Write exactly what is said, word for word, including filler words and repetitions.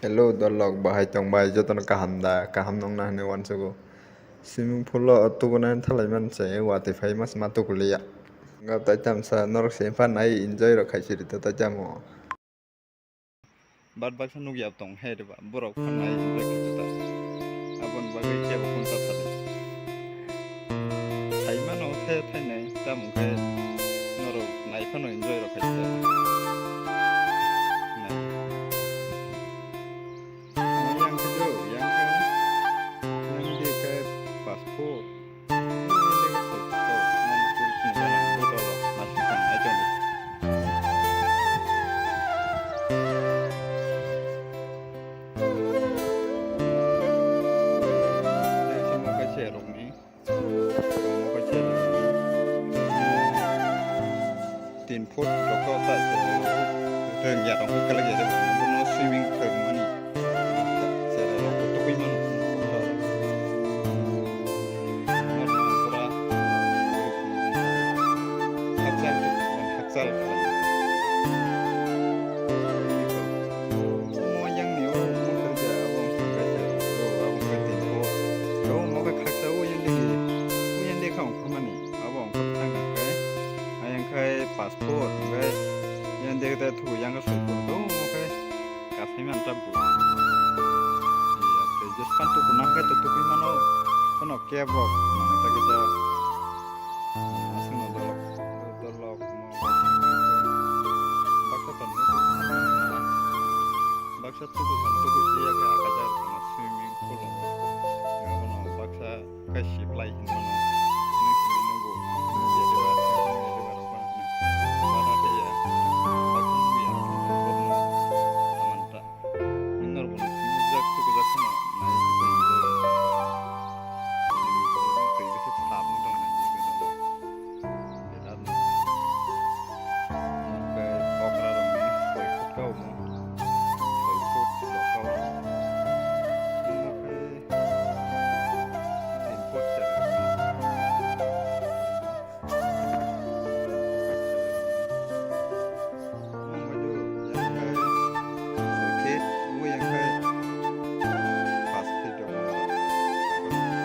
Hello, dolok, bahai tong bai, jotono kaham da? Kaham nong na hinwi uansugo. Swimming pool o tukunani thalai man se, watwi phai mas ma tukuliya. Nga tai tamsa norok se pha nai enjoy rok khai siri ta tai tamo. Bat baksa nukya tong he reba, borok pha nai enjoy khai ta. Aboni bagwi kebo phone ta thali. Sai mano the thainai, tamo khe norok nai phano enjoy rok khai ta. Nai. Yang khe do, yang khe, yang de khe passport. Yang de khe passport. Nang puri sini kan, ang bodo lo, masih kan aja ni. Yang semua khe serok ni. Tin foot rok ta rwngya rok kala gere bono swimming khlai mani. Sere rok tugui mano. Pura hakchal, hakchal khlai. Omo yang ni o, omo khe ja, abo wngkha khe ja, o, abo wngkha tin foot. O, omo khe khaksa o yang digi, o yang digi kha ongkhormani, abo ongkhor thang khe, ayang khai passport, hwnkhe yang digi te thubu yang khe soi phuru do, omo khe kaphai man ta bu. Iya, tei je span tuku nang khe to tukui mano, kono kebo nang ta kisa. Aswkno dolok, dolok mo baksa tongo. Baksa tuku kan tuku